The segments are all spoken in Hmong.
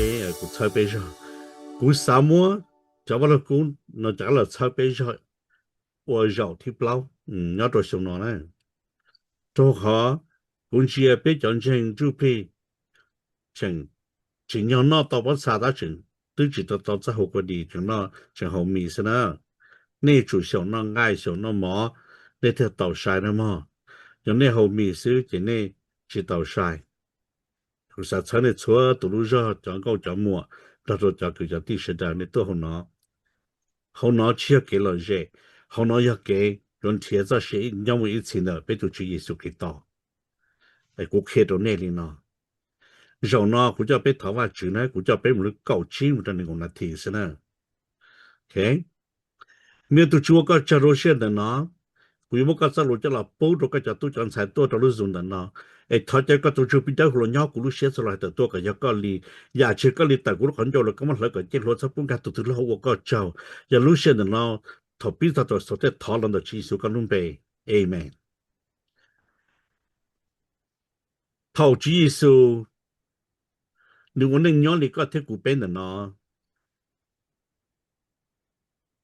Kuv txhawb peb zog, kuv xav muab cov vaj lug kub no rov qab los txhawb peb zog ua zaum thib plaub nyob rau xyoo no na. Rau qhov kuv ntsia peb cov ntseeg ntsuj plig tseem tsim nyog noj tau pob txha tab sis twb tsis tau txoj hau kua dis, tseem noj tseem haus mis xwb na. Nej tsum xyaum noj nqaij xyaum noj mov, nej thiaj tau sai na mog. Yog nej haus mis xwb ces nej tsis tau sai. Kuv xav txhawb nej txhua tus lub zog, cov nkauj cov muam, nrog rau cov kwv cov tij sawv daws nej tuaj hauv no. Hauv no tsis yog kev lom zem, hauv no yog kev yuav nrhiav txoj sia nyob mus ib txhis ntawm peb tus Tswv Yexus Khetos. Kuv qhia rau nej li no, zaum no kuv coj peb thov Vajtswv na, kuv coj peb mus lub kaum tsib mus rau nees nkaum nas this xwb na. Me tus Tswv ua koj tsaug rau lub sij hawm ntawm no, kuv yuav muab koj txoj lus coj los pub rau koj cov tub cov ntxhais tuaj rau lub Zoom ntawm no. Es thov caw koj tus Ntsuj Plig Dawb Huv los nyob kuv lub siab txhua los hais tias tuaj kom yog koj li, yam tsis yog koj li tawm kuv lub qhov ncauj los koj muab hlawv kom ceeb hluav txhob pub nkag tus twg lub hauv ua koj tsaug. Yog lub sij hawm ntawm no thaum pib txog thaum xaus thiaj thov los ntawm Tswv Yexus koj lub npe. Amen. Thaum Tswv Yexus nws ua neej nyob li koj thiab kuv peb ntawm no,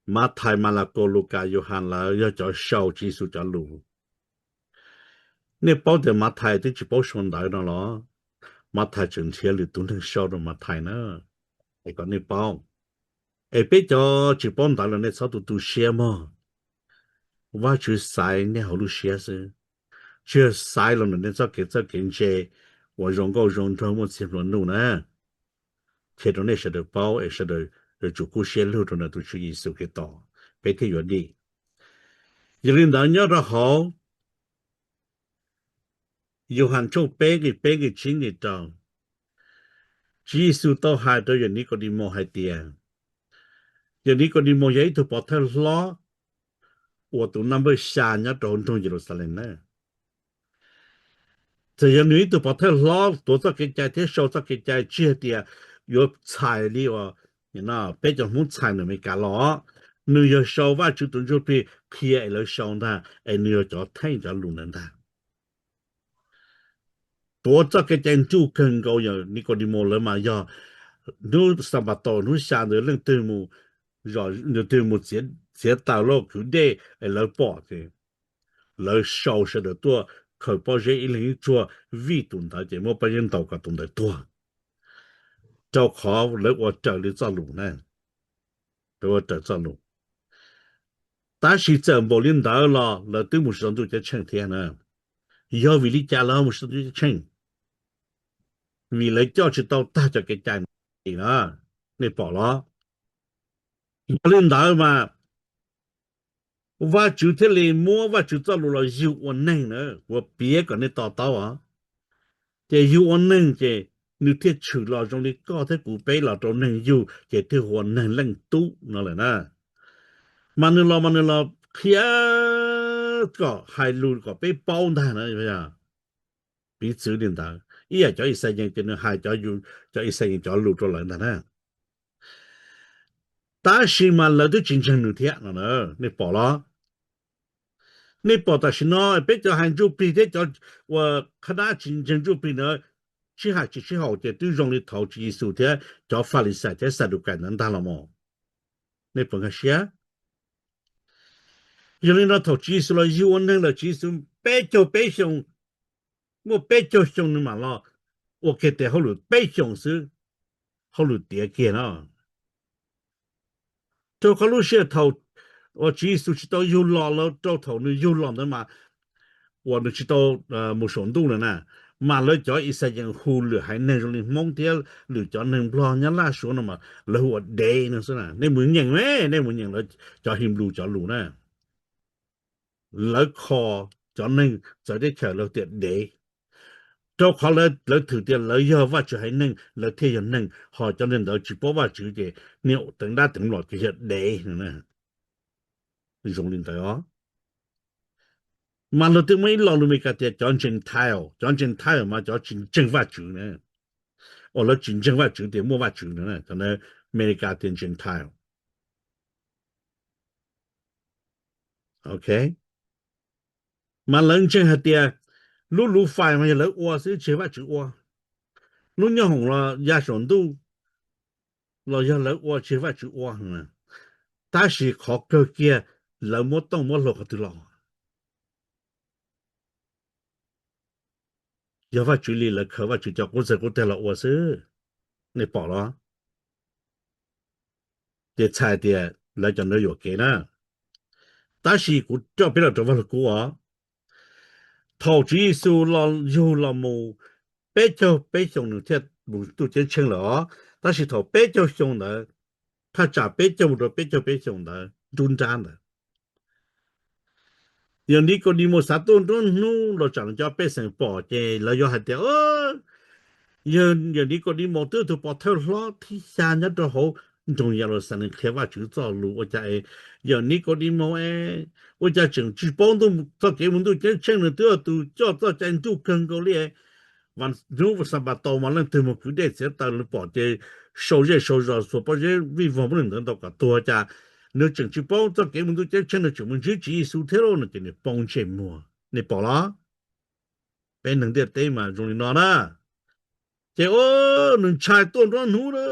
Mathais, Malakaus, Lukas, Yauhas lawv yog cov sau Tswv Yexus cov lus. Nej paub tias Mathais twb tsis paub sau ntawv no los? Mathais tseem nrhiav lwm tus neeg sau rau Mathais na, es kom nej paub. Es peb cov tsis paub ntawv los nej txhob tu tu siab mog. Vajtswv xaiv nej hauv lub siab xwb, tsis yog xaiv los ntawm nej txoj kev txawj kev ntse uas zoo nkauj zoo nraug muaj txiag nplua nuj na. Qhia rau nej sawv daws paub es sawv daws yuav tsum kub siab lug rau ntawm tus Tswv Yexus Khetos, peb thiaj yuav dim. Yog li ntawd nyob rau hauv Yauhas tshooj peb nqe peb nqe tsib nqe rau, Tswv Yexus tau hais rau yawm Nikaudimos hais tias, yawm Nikaudimos yog ib tug pov thawj hlob uas tus naj npawj xya nyob rau hauv nroog Yeluxalees na. Txawm yog nws ib tug pov thawj hlob tuav txoj kev cai thiab sau txoj kev cai, tsis hais tias yuav txhais li uas peb cov Hmoob txhais ntawm Amelikas los, nws yog sau Vajtswv tus Ntsuj Plig qhia es lawv sau ntag, es nws yog cov theej cov lus ntawd ntag. Tuav txoj kev cai nruj kawg nkaus yawm Nikaudimos lawv mas yog hnub Xanpataus hnub xya ntawd leej twg mus, leej twg mus txiav taws laj kwv dej es lawv pom ces lawv sau sawv daws tuaj khaws pob zeb ib leeg ib tsuag vij tus ntawd ces muab pob zeb ntaus kom tus ntawd tuag, rau qhov lawv ua raws li txoj lus na. Lawv ua raws txoj lus. Tab sis txawm npaum li ntawd los lawv twb mus tsis tau ntuj ceeb tsheej thiab na. Yog vim li cas lawv mus tsis tau ntuj ceeb tsheej? Vim lawv coj tsis tau tag cov kev cai na, nej pom los? Yog li ntawd mas Vajtswv thiaj li muab Vajtswv txoj lus los yug ua neeg na, kuv piav kom nej to taub os. Ces yug ua neeg ces nws thiaj tshwm los zoo li koj thiab kuv peb los rau neeg yug ces thiaj hu ua Neeg Leej Tub no lawm na. Mas nws los mas nws los qhia kom hais lus kom peb paub ntag na. Piv txwv li ntawd, ib yam cov Ixayees ces nws hais cov Ixayees cov lus rau lawv ntag na. Tab sis mas lawv twb tsis ntseeg nws thiab no, nej pom los? Nej pom tam sim no peb cov hais ntsuj plig thiab cov uas qhab nab tsis ntseeg ntsuj plig ntawd sib hais tsis sib haum ces twb zoo li thaud Tswv Yexus thiab cov Falixais thiab Xadukais ntawd ntag los mas. Nej puas nkag siab? Yog li no thaum Tswv Yexus los yug ua neeg lawm, Tswv Yexus peb caug peb xyoo, muaj peb caug xyoo nws mam los ua kiag tes hauj lwm peb xyoos xwb, hauj lwm tiav kiag no. Rau qhov lub sij hawm thaum uas Tswv Yexus tsis tau yug los, rau thaum nws yug los ntawd mas uas nws tsis tau mus saum ntuj lawm na, mas lawv cov Ixayees hu lwm haiv neeg zoo li Hmoob thiab lwm cov neeg Nplog, Nyab Laj, Suav no mas lawv hu ua dev no xwb na. Nej mus nyeem, nej mus nyeem lawv cov His Npus cov lus na. Lawv kho cov neeg txawv teb chaws lawv tias dev, rau qhov lawv thwm tias lawv yog Vajtswv haiv neeg lawv thiaj yog neeg, ho cov neeg ntawd tsis paub Vajtswv ces niag teev dab teev mlom ces yog dev no. Zoo li ntawd os. Mas luag twb muaj ib lo lus Meskas tias cov Gentile, cov Gentile mas cov tsis ntseeg Vajtswv na, uas lawv tsis ntseeg Vajtswv tias muaj Vajtswv na, cov Amelikas tias Gentile. Ok, mas lawv ntseeg hais tias lub lus fais mas yog lawv ua xwb tsis yog Vajtswv ua. Lub nyooj hoom los ya saum ntuj, los yog lawv ua tsis yog Vajtswv ua, tab sis qhov kawg kiag lawv muab tooj muab hlau qhov twg los? Yog Vajtswv li lawv khaws Vajtswv cov qub txawg qub teg los ua xwb. Nej pom los? Ces txhais tias lawv cov ntawd yuam kev na. Tab sis kuv coj peb los rau Vaj Lug Kub os. Thaum Tswv Yexus los yug los mus peb caug peb xyoos nws thiaj mus ntuj ceeb tsheej lawm os. Tab sis thaum peb caug xyoo ntawd, thaj tsam peb caug mus rau peb caug peb xyoos ntawd, nruab nrab ntawd, yawm Nikaudemus xav tuaj nruab hnub los tsam nws cov pej xeem pom ces lawv yuav hais tias, yawg, yawm Nikaudemus twb tus pov thawj hlob thib xya nyob rau hauv nroog Yeluxalees qhia Vajtswv txoj lus ua cas es yawm Nikaudemus es ua cas tseem tsis paub txoj kev mus ntuj ceeb tsheej, nws twb yog tus coj txoj cai ntuj kawg nkaus li. Hnub Xanpataus mas leej twg mus kwv dej txiav taws los pom ces sau zej sau zos xuas pob zeb vij voog pub li ntawd ntau kom tuag cas nws tseem tsis paub txoj kev mus ntuj ceeb tsheej, nws tseem mus ntsib Tswv Yexus thiab lauj no ces nws poob ntsej muag. Nej pom los? Peb neeg ntiaj teb mas zoo li no na. Ces nws ntshai tuaj nruab hnub na,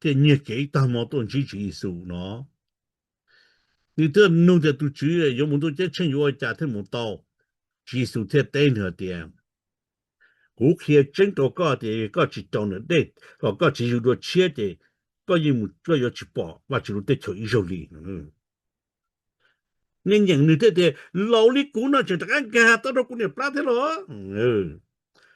thiaj nyiag kev ib tag hmo tuaj ntsib Tswv Yexus no. Nws thiaj nug tias, tus Tswv, yuav mus ntuj ceeb tsheej yuav ua cas thiaj mus tau? Tswv Yexus thiaj teb nws hais tias, kuv qhia tseeb rau koj tias koj tsis rau nram dej, koj tsis yug dua tshiab ces koj yeej mus koj yuav tsis pom Vajtswv lub teb chaws ib zaug li. Nej nyeem nws thiaj tias, laus li kuv no tseem rov qab nkag tau rau kuv niam plab thiab los?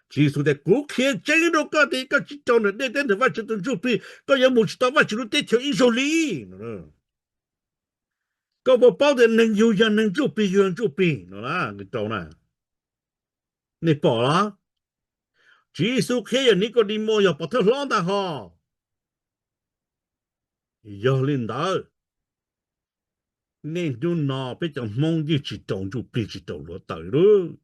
Tswv Yexus tias, kuv qhia tseeb rau koj tias koj tsis rau nram dej thiab nram Vajtswv tus Ntsuj Plig koj yuav mus tsis tau Vajtswv lub teb chaws ib zaug li. Koj puas paub tias neeg yug yog neeg, Ntsuj Plig yug yog Ntsuj Plig no? Nej pom los? Tswv Yexus qhia yawm Nikaudemus yog pov thawj hlob ntag hos. Yog li ntawd, niaj hnub no peb cov Hmoob yeej tsis rau Ntsuj Plig tsis rau hluav taws lauj.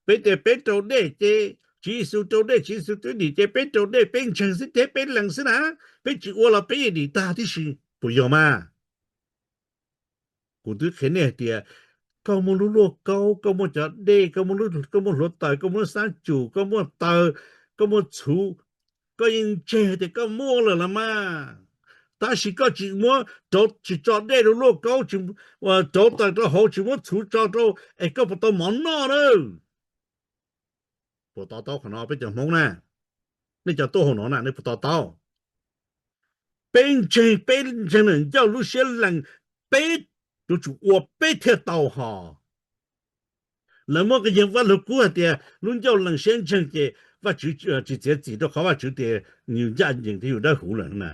Peb tias peb rau dej ces Tswv Yexus rau dej, Tswv Yexus twb dim ces peb rau dej peb ntseeg xwb ces peb lees xwb na, peb tsis ua los peb yeej dim tag tib si, puas yog mas? Kuv twb qhia nej hais tias koj muaj lub luaj kaub, koj muaj cov dej, koj muaj hluav taws, koj muaj lub xab cum, koj muaj taws, koj muaj txhuv, koj yeej ntseeg tias koj muaj lawm los mas, tab sis koj tsis muab, tsis tso dej rau luaj kaub, rauv taws rau hauv, tsis muab txhuv tso rau es koj puas tau mov noj na? Puas to taub qhov no peb cov Hmoob na? Nej cov tuaj hauv no na nej puas to taub? Peb ntseeg, peb ntseeg ntawm ncauj lub siab lees, peb yuav tsum ua peb thiaj tau hos. Lawv muab qhia yawg Vaj Lug Kub hais tias lub ncauj lees siab ntseeg ces Vajtswv tsis txiav txim rau qhov Vajtswv tias yus ncaj ncees thiab yus dawb huv lawm na.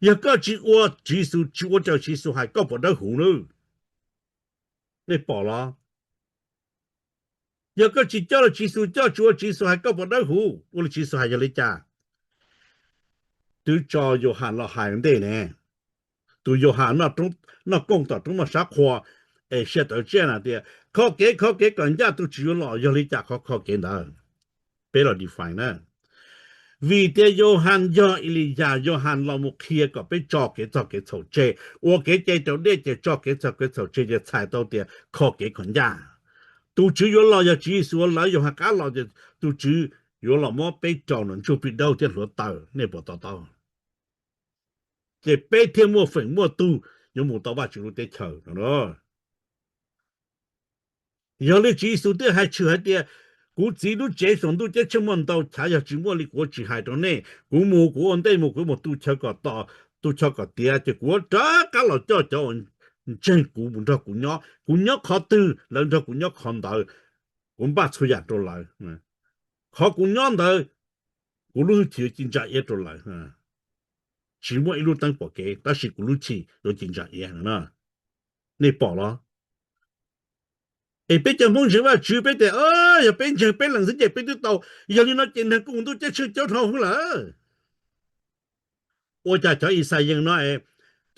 Yog koj tsis ua Tswv Yexus, tsis ua raws Tswv Yexus hais koj puas dawb huv nawb? Nej pom los? Yog koj tsis coj los Tswv Yexus coj, tsis ua Tswv Yexus hais koj puas dawb huv? Ua li Tswv Yexus hais yog li cas? Twb tso Yauhas los hais ntej ne. Tus Yauhas noj kooj tom roob noj sab qhua es sia tawv tsiaj na tias kho kev, kho kev kom ncaj, tus Tswv yuav los, yog li cas qhov kho kev ntawd? Peb los define na. Vim tias Yauhas yog Eliyas, Yauhas los mus qhia kom peb tso kev txog kev txhaum tseg, ua kev cai raus dej ces tso kev txog kev txhaum tseg ces txhais tau tias kho kev kom ncaj. Tus Tswv yuav los yog Tswv Yexus ua lawv, Yauhas qab los ces tus Tswv yuav los muab peb rau nram ntsuj plig dawb thiab hluav taws, nej puas to taub? Ces peb thiaj muaj feem muaj tug yuav mus tau Vajtswv lub teb chaws no. Yog li Tswv Yexus thiaj hais tshwm hais tias, kuv Txiv lub tsev saum ntuj ceeb tsheej muaj ntau chav, yog tsis muaj li kuv yuav tsis hais rau nej. Kuv mus kuv ua ntej mus, kuv mus tu chaw kom tom, tu chaw kom tiav, ces kuv yuav rov qab los coj cov uas ntseeg kuv mus nrog kuv nyob. Kuv nyob qhov twg lawv nrog kuv nyob qhov ntawd. Kuv npaj txhua yam rau lawv. Qhov kuv nyob ntawd, kuv lub hwj chim yuav ci ntsa iab rau lawv. Tsis muaj ib lub teeb pom kev tab sis kuv lub hwj chim yuav ci ntsa iab no. Nej pom los? Es peb cov Hmoob ntseeg Vajtswv peb tias, yog peb ntseeg peb lees xwb ces peb twb tau. Yog li no ces neeg kuj mus ntuj ceeb tsheej coob dhau hwv lawm. Ua cas cov Yixalayees no es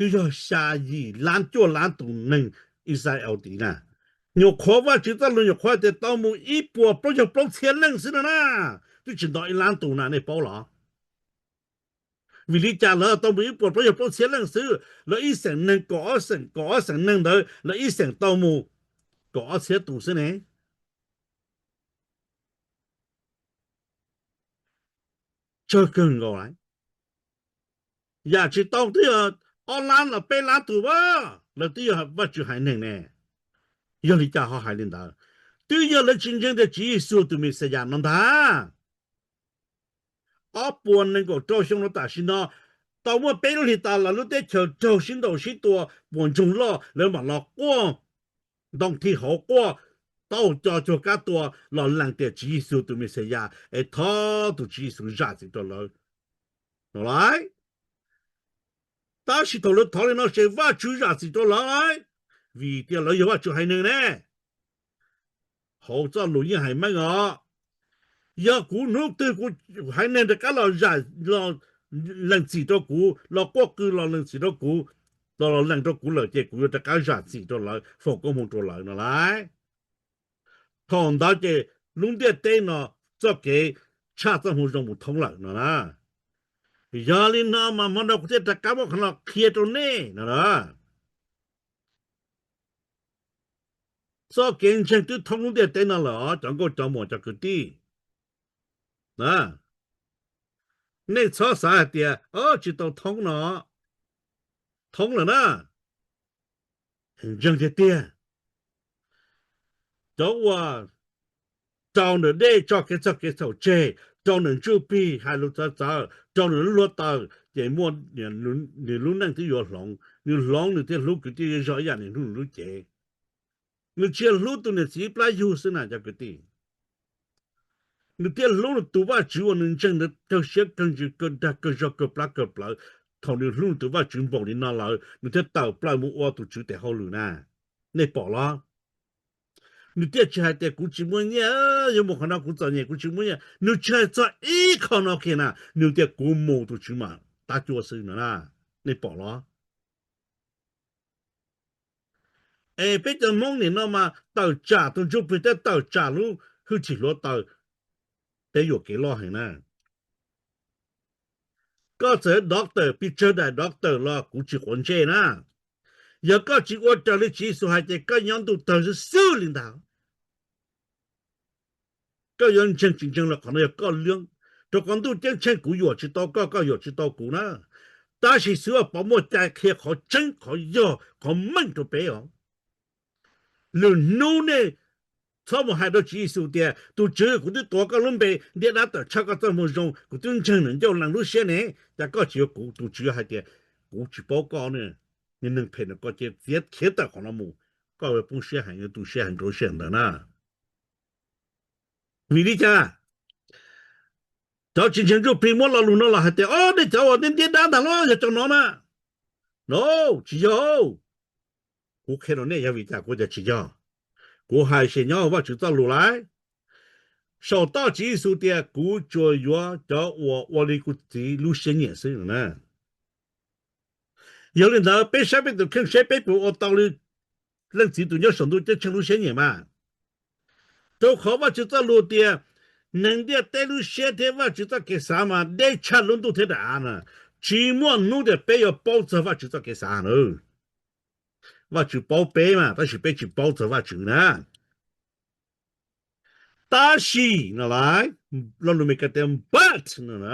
twb yog xya yim lab cuaj lab tus neeg Yixalayees tid na, nyuam qhuav Vajtswv txoj lus nyuam qhuav tias tau mus ib puas plaub caug plaub txhiab leej xwb no na, twb tsis nto ib lab tus na, nej paub los? Vim li cas lawv tau mus ib puas plaub caug plaub txhiab leej xwb? Lawv ib xeem neeg kaum ob xeem, kaum ob xeem neeg ntawd lawv ib xeem tau mus kaum ob txhiab tus xwb ne. Tsawg kawg nkaus lawm. yam tsis tau twb yog ob lab los peb lab tus a, lawv twb yog Vajtswv haiv neeg ne. Yog li cas ho hais li ntawd? Twb yog lawv tsis ntseeg tias Tswv Yexus tus Mexiyas no ntag. Ob puas nees nkaum rau xyoo no tam sim no, tau muaj peb lub hlis tas lawv lub teb chaws raug sib ntaus sib tua puas ntsoog loj, lawv mam los quaj ntoo thi hauv, quaj tau co cuag kab tua los lees tias Tswv Yexus tus Mexiyas es thov tus Tswv Yexus zam txim rau lawv no lauj. Tab sis thaum lawv thov li no ces Vajtswv zam txim rau lawv lauj, vim tias lawv yog Vajtswv haiv neeg ne. Hauv txoj lus yeej hais meej os, yog kuv hnub twg kuv haiv neeg rov qab los zam, los lees txim rau kuv, los quaj qw los lees txim rau kuv, los lees rau kuv lawm ces kuv yuav rov qab zam txim rau lawv, foom koob hmoov rau lawv no lauj. Thaum ntawd ces lub ntiaj teb no txoj kev tshaj txoj hmoo zoo mus thoob lawm no na. Yog li no mas hmo no kuv thiaj rov qab muab qhov no qhia rau nej no na. Txoj kev ntseeg twb thoob lub ntiaj teb no lawm os cov nkauj cov muam cov kwv tij. Nej txhob xav hais tias tsis tau thoob no, thoob lawm na. Ntseeg tiag tiag, cov uas rau ntawm dej tso kev txhaum kev txhaum tseg, rau ntawm ntsuj plig hais lus txawv txawv, rau ntawm lub hluav taws ces muaj, nws lub neej twb yuav hloov, nws hloov nws thiaj hlub kwv tij zej zog ib yam nws hlub nws lub cev. Nws tsis yog hlub tus niam txiv plab yug xwb na cov kwv tij. Nws thiaj hlub nws tus Vajtswv uas nws ntseeg ntawd kawg siab kawg ntsws kawg dag kawg zog kawg plab kawg plawv. Thaum nws hlub nws tus Vajtswv npaum li no lawm nws thiaj tawm plaws mus ua tus Tswv tes hauj lwm na. Nej pom los? Nws thiaj tsis hais tias kuv tsis muaj nyiaj, yuav mus qhov no kuv txom nyem kuv tsis muaj nyiaj. Nws tsis hais txog ib qho no kiag na, nws tias kuv mus tus Tswv mam tab cuab xwb no na. Nej pom los? Es peb cov Hmoob nim no mas tawm tsam tus ntsuj plig thiab tawm tsam lub hwj chim hluav taws, peb yuam kev loj heev na. Koj txawm doctor pes tsawg daim doctor los kuv tsis quav ntsej na. Yog koj tsis ua raws li Tswv Yexus hais ces koj nyob ntuj tawg xwb xwb li ntag. Koj yuav ntseeg tsis ntseeg los qhov no yog koj lub, rau qhov ntuj ceeb tsheej kuv yuam tsis tau koj, koj yuam tsis tau kuv na. Tab sis Xwv Vaj Pov muaj cai qhia qhov tseeb qhov yog qhov meej rau peb os. Lwm hnub nej txhob mus hais rau Tswv Yexus tias tus Tswv, kuv twb tuav koj lub npe ntiab dab tawm tshaj koj txoj moo zoo, kuv twb ntseeg nws ncauj lees lub siab ne, cas koj tsis yuav kuv? Tus Tswv hais tias kuv tsis paub koj ne, niag neeg phem no, koj cia li khiav tawm qhov no mus, koj yuav poob siab heev, yuav tu siab heev rau lub sij hawm ntawd na. Vim li cas cov tsis ntseeg ntsuj plig muab lo lus no los hais tias, o, nej cov uas ntiab dab ntag los yog cov no na. No, tsis yog. Kuv qhia rau nej yog vim cas kuv tias tsis yog. Kuv hais ces nyob hauv Vajtswv txoj lus lauj. Saum toj Tswv Yexus tias kuv tsuas yuav cov uas ua li kuv Txiv lub siab nyiam xwb na. Yog li ntawd peb saib peb tus kheej seb peb puas ua tau li Leej Txiv tus nyob saum ntuj ceeb tsheej lub siab nyiam mas. Rau qhov Vajtswv txoj lus tias neeg ntiaj teb lub siab thiab Vajtswv txoj kev xav mas deb tshaj lub ntuj thiab daim av na. Tsis muaj hnub tias peb yuav paub txog Vajtswv txoj kev xav na. Vajtswv paub peb mas tab sis peb tsis paub txog Vajtswv na. Tab sis no lauj, lo lus Meskas tias but no,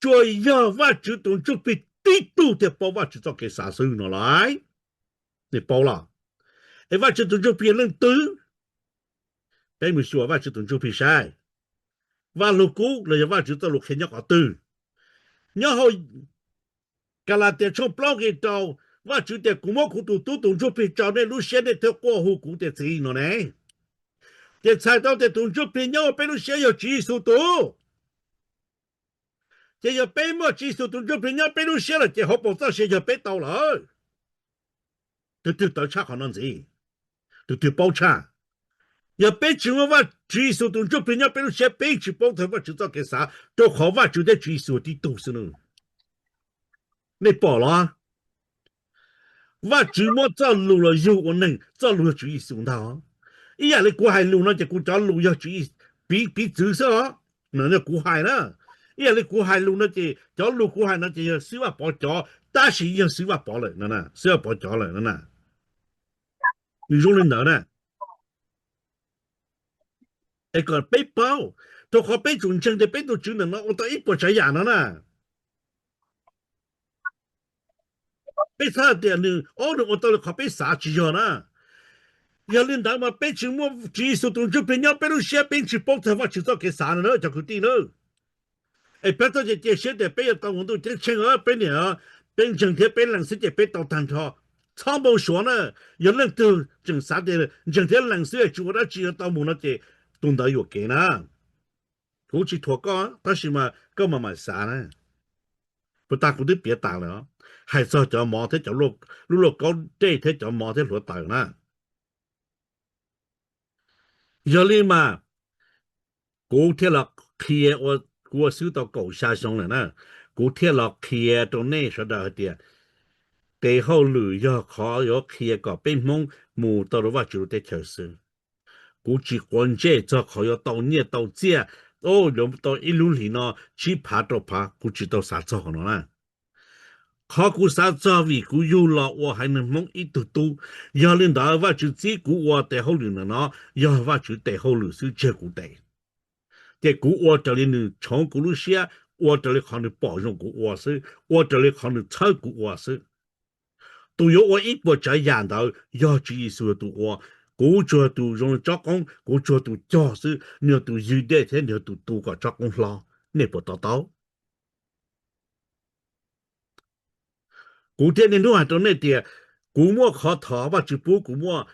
tsuas yog Vajtswv tus ntsuj plig tib tug thiaj paub Vajtswv txoj kev xav xwb no lauj. Nej paub los? Es Vajtswv tus ntsuj plig yog leej twg? Peb mus xyuas Vajtswv tus ntsuj plig saib. Vaj Lug Kub los yog Vajtswv txoj lus qhia nyob qhov twg? Nyob hauv Kalatias tshooj plaub nqe rau, Vajtswv tias kuv muab kuv tus tub tus ntsuj plig tso nej lub siab nej thiaj quaj hu kuv tias Txiv no ne. Ces txhais tau tias tus ntsuj plig nyob hauv peb lub siab yog Tswv Yexus tus. Ces yog peb muaj Tswv Yexus tus ntsuj plig nyob peb lub siab lawm ces hauv paus txoj sia yog peb tau lawm. Tus twg tawv tshaj qhov no ntxiv? Tus twg paub tshaj? Yog peb tsis muaj Vaj Tswv Yexus tus ntsuj plig nyob peb lub siab peb tsis paub txog Vajtswv txoj kev xav, rau qhov Vajtswv thiab Tswv Yexus tib tug xwb na. Nej pom los? Vajtswv muab txoj lus los yug ua neeg, txoj lus yog Tswv Yexus ntag. Ib yam li kuv hais lus no ces kuv cov lus yog Tswv, piv, piv txwv xwb os. No yog kuv hais na. Ib yam li kuv hais lus no ces cov lus kuv hais no ces yog Xib Vaj Pov cov, tab sis yog Xib Vaj Pov lawm no, Xib Vaj Pov cov lawm no na. Nws zoo li ntawd na. Es kom peb paub, rau qhov peb tsum ntseeg tias peb tus Tswv ntawm no ua tau ib puas tsav yam no na. Peb txhob hais tias nws, o, nws ua tau li qhov peb xav, tsis yog na. Yog li ntawd mas peb tsis muaj Tswv Yexus tus Ntsuj Plig nyob peb lub siab, peb tsis paub txog Vajtswv txoj kev xav no na cov kwv tij na. Es peb txhob cia siab tias peb yuav tau mus ntuj ceeb tsheej, peb niam, peb ntseeg thiab peb lees xwb ces peb tau tag nrho. Txhob npau suav na. Yog leej twg tseem xav tias ntseeg thiab lees xwb tsis ua dab tsi yuav tau mus no ces tus ntawd yuam kev na. Kuv tsis thuam koj tab sis mas koj mam mam xav na. Puas tas kuv twb piav tas lawm, hais txog cov mov thiab cov, lub lauj kaub dej thiab cov mov thiab hluav taws na. Yog li mas kuv thiaj los qhia, kuv ua xib hwb tau kaum xya xyoo lawm na, kuv thiaj los qhia rau nej sawv daws hais tias tes hauj lwm yog qhov yuav qhia kom peb Hmoob mus tau rau Vajtswv lub teb chaws xwb. Kuv tsis quav ntsej txog qhov yuav tau nyiaj tau txiaj, yuav tau ib lub hlis no tsib phav rau phav, kuv tsis tau xav txog qhov no na. Qhov kuv xav txog vim kuv yug los ua haiv neeg Hmoob ib tug tub, yog li ntawd Vajtswv txib kuv ua tes hauj lwm ntawm no, yog Vajtswv tes hauj lwm xwb, tsis yog kuv tes. Ces kuv ua raws li nws tshoov kuv lub siab, ua raws li qhov nws pom zoo kuv ua xwb, ua raws li qhov nws txhawb kuv ua xwb. Tus yuav ua ib puas tsav yam ntawd yog Tswv Yexus yog tus ua. Kuv tsuas yog tus zoo tsob qoob, kuv tsuas yog tus cog xwb, nws yog tus ywg dej thiab nws yog tus tu kom tsob qoob hlob. Nej puas to taub? Kuv thiaj niaj hnub hais rau nej tias kuv muaj qhov thov Vajtswv pub, kuv muaj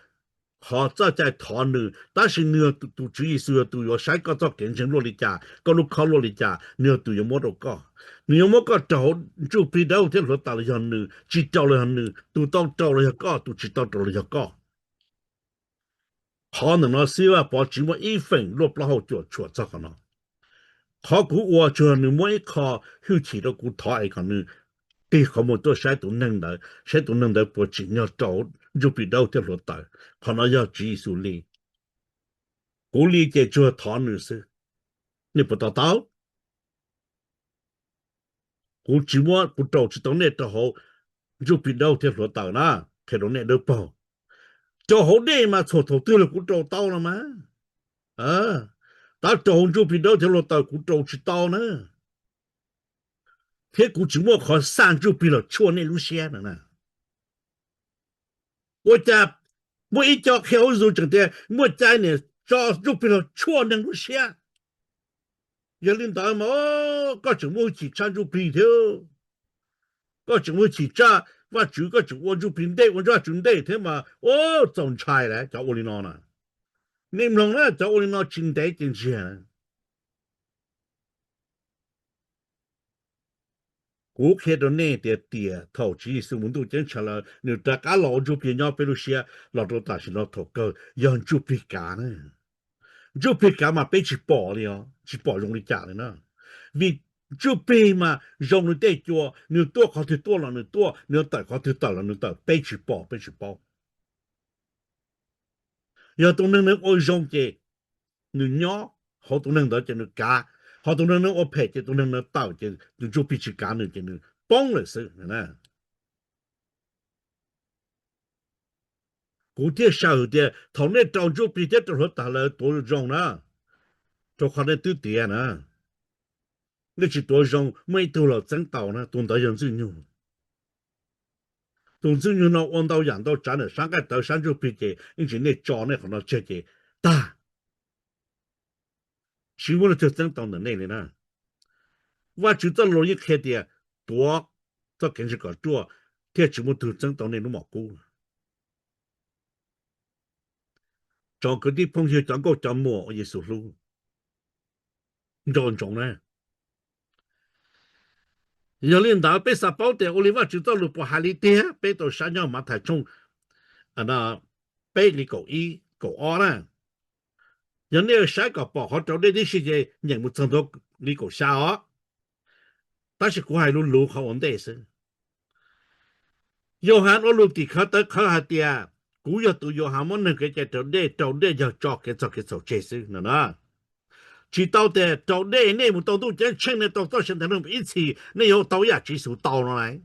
qhov txoj cai thov nws, tab sis nws yog tus, Tswv Yexus yog tus yuav saib koj txoj kev ntseeg luaj li cas, koj lub khob luaj li cas, nws yog tus yuav muab rau koj. Nws yuav muab koj rau hauv ntsuj plig dawb thiab hluav taws los yog nws, tsis rau los yog nws, tus tau rau los yog koj, tus tsis tau rau los yog koj. Qhov ntawm no xib hwb Vaj Pov tsis muaj ib feem luaj plaub hau cuam tshuam txog qhov no. Qhov kuv ua tsuas yog nws muab ib qho hwj chim rau kuv thov es kom nws tig qhov muag tuaj saib tus neeg ntawd, saib tus neeg ntawd puas tsim nyog rau ntsuj plig dawb thiab hluav taws. Qhov no yog Tswv Yexus li. Kuv li ces tsuas yog thov nws xwb. Nej puas to taub? Kuv tsis muab, kuv rau tsis tau nej rau hauv ntsuj plig dawb thiab hluav taws na, qhia rau nej dawb paug. Rau hauv dej mas txhua thaum twg los kuv rau tau no mas. Tab rau hauv ntsuj plig dawb thiab hluav taws kuv rau tsis tau na. Thiab kuv tsis muaj qhov xa ntsuj plig los tshuaj nej lub siab no na. Ua cas muaj ib co qhia hauv Zoom tseem tias muaj cai niam tso ntsuj plig los tshuaj neeg lub siab. Yog li ntawd mas koj tseem muaj hwj chim tshaj ntsuj plig thiab. Koj tseem muaj hwj chim tshaj Vajtswv, koj tseem ua ntsuj plig ntej, ua Vajtswv ntej thiab mas, txaus ntshai lawm cov ua li no na. Nej mloog na, cov ua li no tsis ntev ces ntsiag na. Kuv qhia rau nej tias tiam thaum Tswv Yexus mus ntuj ceeb tsheej lawm, nws rov qab los ua ntsuj plig nyob peb lub siab los rau tam sim no thaum kawg yog ntsuj plig kav na. Ntsuj plig kav mas peb tsis pom li os, tsis pom zoo li cas li na. Vim ntsuj plig mas zoo li tej cua, nws tuaj qhov twg tuaj los nws tuaj, nws tawm qhov twg tawm los nws tawm, peb tsis pom, peb tsis paub. Yog tus neeg ua zoo ces nws nyob hauv tus neeg ntawd ces nws kav, ho tus neeg ua phem ces tus neeg ntawd tawm ces tus ntsuj plig tsis kav nws ces nws poob lawm xwb. Kuv thiaj sawm tias thaum nej rau ntsuj plig thiab rau hluav taws lawm tuav zoo na, rau qhov nej twb tiav na. Nej tsis tuav zoo, muaj ib tug los txeeb tau na, tus ntawd yog Ntxwg Nyoog. Tus Ntxwg Nyoog no ua ntau yam ntau tsav ntawm sab nqaij tawv sab ntsuj plig ces ib ntsis nej tso nej qhov no tseg ces tag. Tsis muaj leej twg txeeb tau ntawm nej li na. Vajtswv txoj lus yeej qhia tias tuav txoj kev ntseeg kom ruaj thiaj tsis muaj tug txeeb tau nej lub mom kub. Tsoom kwv tij phooj ywg cov nkauj cov muam uas Yexus hlub, nco ntsoov na. Yog li ntawd peb xav paub tias ua li Vajtswv txoj lus puas hais li tiag, peb tau saib nyob Mathais tshooj peb nqe kaum ib kaum ob na. Yog nej saib kom pom qhov rau dej tib si ces nyeem mus txog ntua nqe kaum xya os. Tab sis kuv hais luv luv qhov ua ntej xwb. Yauhas ua lus tim khawv tawv khawv hais tias, kuv yog tus Yauhas muab neeg kev cai raus dej, rau dej yog tso kev txog kev txhaum tseg xwb no na. Tsis tau tias raus dej nej mus tau ntuj ceeb tsheej nej tau txoj sia ntawm neeg ib txhis nej yuav tau ib yam Tswv Yexus tau no lauj.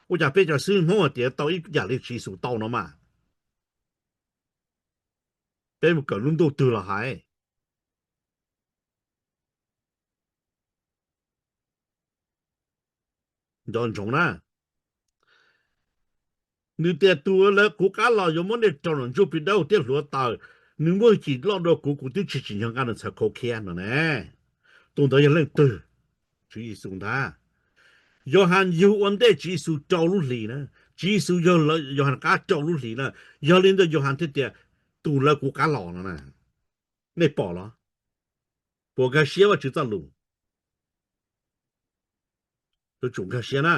Ua cas peb cov xib hwb Hmoob hais tias tau ib yam li Tswv Yexus tau no mas? Peb mus kawm lub ntuj twg los hais. Nco ntsoov na, Nws tias tus lawv kuv qab los yuav muab nej rau nram ntsuj plig dawb thiab hluav taws, nws muab cim loj dua kuv, kuv twb tsis tsim nyog nqa nws txhais khau khiab no ne. Tus ntawd yog leej twg? Tswv Yexus ntag. Yauhas yug ua ntej Tswv Yexus rau lub hlis na, Tswv Yexus yog Yauhas qab rau lub hlis na, yog li ntawd Yauhas thiaj tias tus lawv kuv qab los no na. Nej pom los? Puas nkag siab Vajtswv txoj lus? Yuav tsum nkag siab na.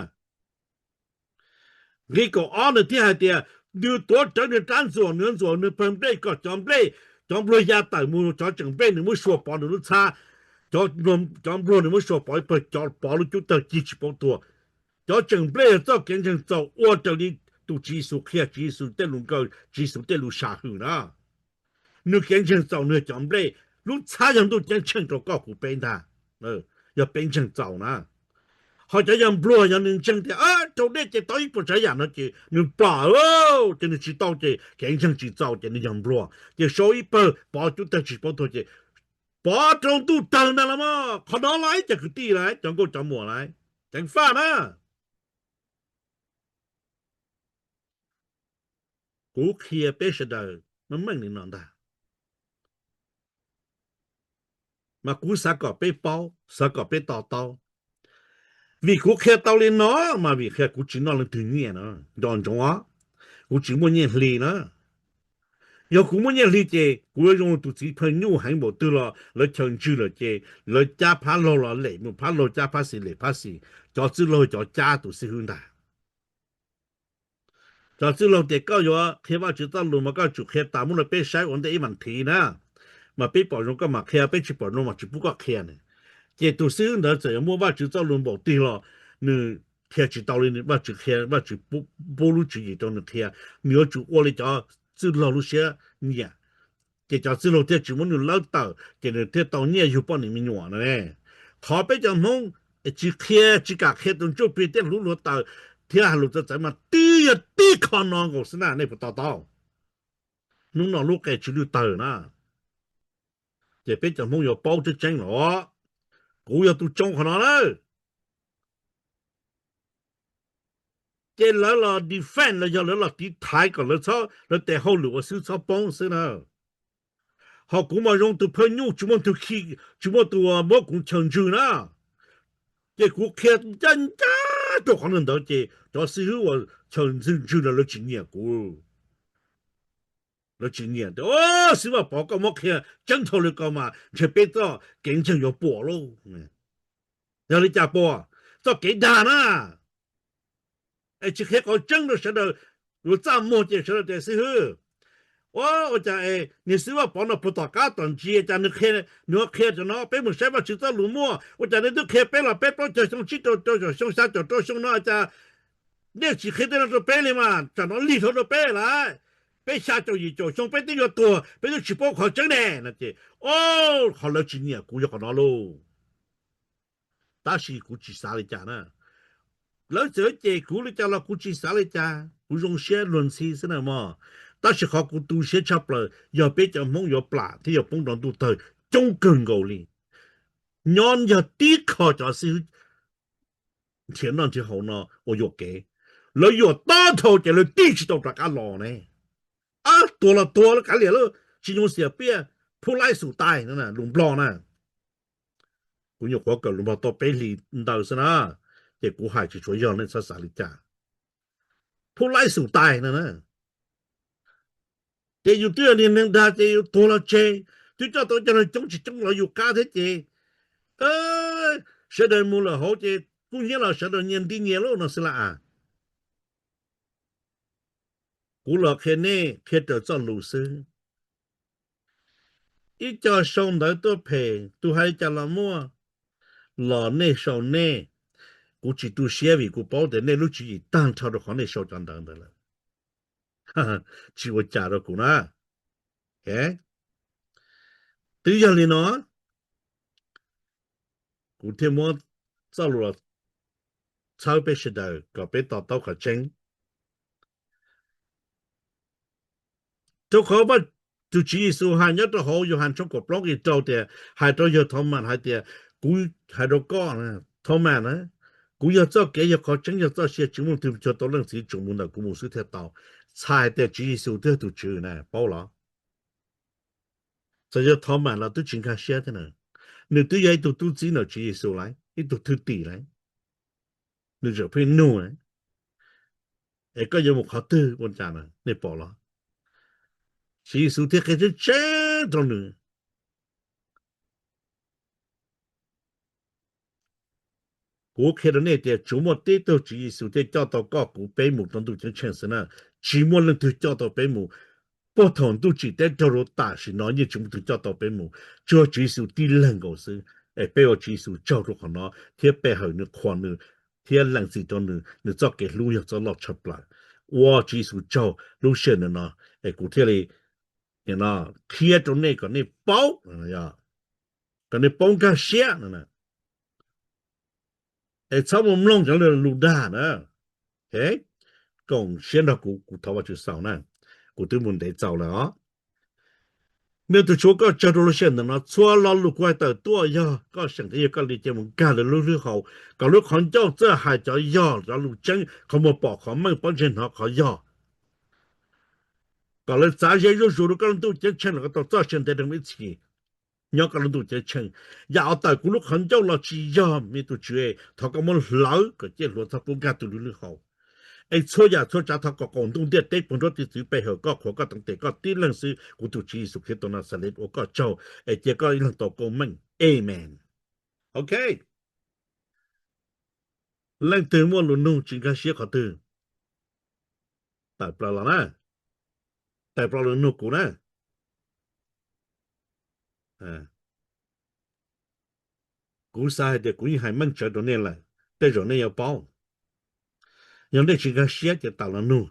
Nqe kaum ob nws thiaj hais tias, nws tuav rawv nws rab ntxuam, nws ntxuam nws pawg nplej kom cov nplej, cov npluag ya tawm mus, cov tseem nplej nws muab sua pov nws lub txhab, cov npluag nws muab sua pov ib pawg, cov pov lub cub tawg cig tsis paub tuag. Cov tseem nplej yog txoj kev ntseeg txaus ua raws li tus Tswv Yexus qhia, Tswv Yexus tej lus nkawd, Tswv Yexus tej lus sam hwm na. Nws kev ntseeg txaus nws yog cov nplej, lub txhab yog ntuj ceeb tsheej rau koj kuv peb ntag, yog peb ntseeg txaus na. Ho cov yog npluag yog nws ntseeg tias raug dej ces tau ib puas tsav yam no ces nws plam, ces nws tsis tau ces kev ntseeg tsis txaus ces nws yog npluag ces sau ib pawg pov cub tawg tsis paub tuag ces pov rau ntuj tawg ntag los mas. Qhov no los ib cov kwv tij lawm, cov nkauj cov muam lawm, ceev faj na. Kuv qhia peb sawv daws meej meej li no ntag, mas kuv xav kom peb paub, xav kom peb to taub. Vim kuv qhia tau li no mas vim qhia kuv tsis noj leej twg nyiaj no, nco ntsoov os, kuv tsis muaj nyiaj hli na. Yog kuv muaj nyiaj hli ces kuv yuav zoo tus txiv pheej nyuj heev npaum twg los lawv chaw ntswg lawm ces lawv cab phab laug los lem mus, phab laug cab phab xis lem phab xis, cov txwj laug cov cab tus xib hwb ntag. Cov txwj laug tias koj yuav qhia Vajtswv txoj lus mas koj tsum qhia tas muab rau peb saib ua ntej ib vas thiv na, mas peb pom zoo koj mam qhia, peb tsis pom zoo mas tsis pub koj qhia ne. Ces tus xib hwb ntawd txawm yuav muaj Vajtswv txoj lus npaum twg los nws qhia tsis tau li Vajtswv qhia, Vajtswv pub lub tswv yim rau nws qhia, nws yuav tsum ua li cov txwj laug lub siab nyiam. Ces cov txwj laug thiaj tsis muab nws lawb tawm ces nws thiaj tau nyiaj yug poj niam me nyuam no ne. Qhov peb cov Hmoob tsis qhia, tsis kam qhia tus ntsuj plig thiab hluav taws thiab hais lus txawv txawv mas twb yog tib qho no nkaus xwb na, nej puas to taub? Hnub no lub qe tsw lwj tawg na, ces peb cov Hmoob yuav paub tseeb tseeb los kuv yog tus tsoo qhov no na. Ces lawv los defend los yog lawv los tiv thaiv kom lawv txhob, lawv tes hauj lwm ua xwb txhob poob xwb na. Ho kuv mas zoo tus pheej nyuj tsis muaj tus khi, tsis muaj tus muab kuv chaw ntswg na. Ces kuv qhia ncaj ncaj rau qhov ntawd ces cov xib hwb uas chaw ntswg ntswg no lawv tsis nyiam kuv. Lawv tsis nyiam tias, xib hwb Vaj Pov koj muab qhia tseeb dhau li ko mas ntshe peb txoj kev ntseeg yuav puas lauj. Yog li cas puas? Txoj kev dag na. Es tsis qhia qhov tseeb rau sawv daws, yuav txaj muag ces sawv daws tias xib hwb, ua, ua cas es niag xib hwb Vaj Pov no puag tom qab tom ntsis cas nws qhia, nws qhia cov no peb mus saib Vajtswv txoj lus muaj, ua cas nws twb qhia peb los peb plaub caug xyoo, tsib rau caum xyoo, xya caum rau xyoo no cas nej tsis qhia tej no rau peb li mas tsam no lig dhau rau peb lawm. Peb xya caum yim caum xyoo peb twb yuav tuag peb twb tsis paub qhov tseeb ne no ces, o, qhov lawv tsis nyiam kuv yog qhov no lauj. Tab sis kuv tsis xav li cas na. Lawv txawm cem kuv li cas los kuv tsis xav li cas, kuv zoo siab luag ntxhi xwb na mog. Tab sis qhov kuv tu siab tshaj plaws yog peb cov Hmoob yuav plam thiab yuav poob rau ntuj tawg coob kawg nkaus li. Nyob yog tib qho cov xib hwb nrhiav noj nrhiav haus no uas yuam kev, lawv yuam tob dhau ces lawv tij tsis tau rov qab los ne. Ab, tuag los tuag lawm kav liam lawm, tsis nyuaj xiam piaj, phub laib xum tais, lus Nplog na. Kuv nyuam qhuav kawm lus Nplog tau peb hlis ntawd xwb na, ces kuv hais tsis tshua yog nej txhob xav li cas. Phub laib xum tais no na. Ces yus twb yog niag neeg dag ces yus tuag los tseg, twb coj tau cov neeg coob tsis coob los yus qab thiab ces sawv daws mus lawm hauv ces kub hnyiab los sawv daws nyias nti nyias lub no xwb las as. Kuv los qhia nej qhia raws txoj lus xwb. Ib co sau ntawv tuaj phem, tus hais li cas los muaj, los nej sau nej. Kuv tsis tu siab vim kuv paub tias nej lub tswv yim tag nrho rau qhov nej sau cov ntawv ntawd lawm. Tsis ua cas rau kuv na. Twb yog li no, kuv thiaj muab txoj lus los txhawb peb sawv daws kom peb to taub qhov tseeb. Rau qhov tus Tswv Yexus hais nyob rau hauv Yauhas tshooj kaum plaub nqe rau tias, hais rau yawg Thaumas hais tias, kuv hais rau koj, Thaumas na, Kuv yog txoj kev, yog qhov tseeb, yog txoj sia, tsis muaj leej twg cuag tau Leej Txiv, tsuas mus ntawm kuv mus xwb thiaj tau. Txhais tias Tswv Yexus twb yog tus Tswv na, paub los? Txawm yog Thov Mas los twb tsis nkag siab thiab na. Nws twb yog ib tug tub txib ntawm Tswv Yexus lawm, ib tug thwj tim lawm, nws tseem pheej nug na, es koj yuav mus qhov twg ua cas na, nej pom los? Tswv Yexus thiaj qhia tseeb tseeb rau nws. Kuv qhia rau nej tias tsuas muaj tib tug Tswv Yexus thiaj coj tau koj kuv peb mus rau ntuj ceeb tsheej xwb na, tsis muaj leej twg coj tau peb mus. Puag thaum ntuj tsim teb raug los tam sim no yeej tsis muaj leej twg coj tau peb mus, tsuas yog Tswv Yexus tib leeg nkaus xwb. Es peb ua Tswv Yexus tsaug rau qhov no thiab pe hawm nws, qhuas nws thiab lees txim rau nws, nws txoj kev hlub yog txoj loj tshaj plaws. Ua Tswv Yexus tsaug lub sij hawm no, es kuv thiaj li qhia rau nej kom nej paub, kom nej paub nkag siab no. Es txhob mus mloog cov lus dag na. Koom siab nrog kuv, kuv thov Vajtswv xaus na, kuv twb mus ntev txaus lawm os. Me tus Tswv, koj tsaug rau lub sij hawm ntawm no, txhua lo lus kuv hais tawm tuaj yog koj seem thiab yog koj li, cia mus nkag lawv lub hlwb hau, kom lub qhov ncauj txawj hais cov yog, cov lus tseeb, qhov muag pom qhov meej, pob ntseg hnov qhov yog, kom lawv txav ze zuj zus rau koj lub ntuj ceeb tsheej los koj tau txoj sia ntev rau ib txhis nyob koj lub ntuj ceeb tsheej. Yam uas tawm kuv lub qhov ncauj los tsis yog, me tus Tswv, thov koj muab hlawv kom ciaj hluav txog pub nkag tus lub hlwb hau. Es txhua yam txhua tsav thov kom qaum ntuj ntiaj teb puag nruab tib txwv pe hawm koj, qhuas koj, teev tes koj tib leeg xwb. Kuv tus Tswv Yexus Khetos Naxales ua koj tsaug, es cia koj ib leeg tau koob meej. Amen. Ok. Leej twg muaj lus nug tsis nkag siab qhov twg, tawm plaws los na, tawm plaws los nug kuv na. Kuv xav hais tias kuv yeej hais meej tsawv rau nej lawm, tej zaum nej yuav paub. Yog nej tsis nkag siab ces tawm los nug,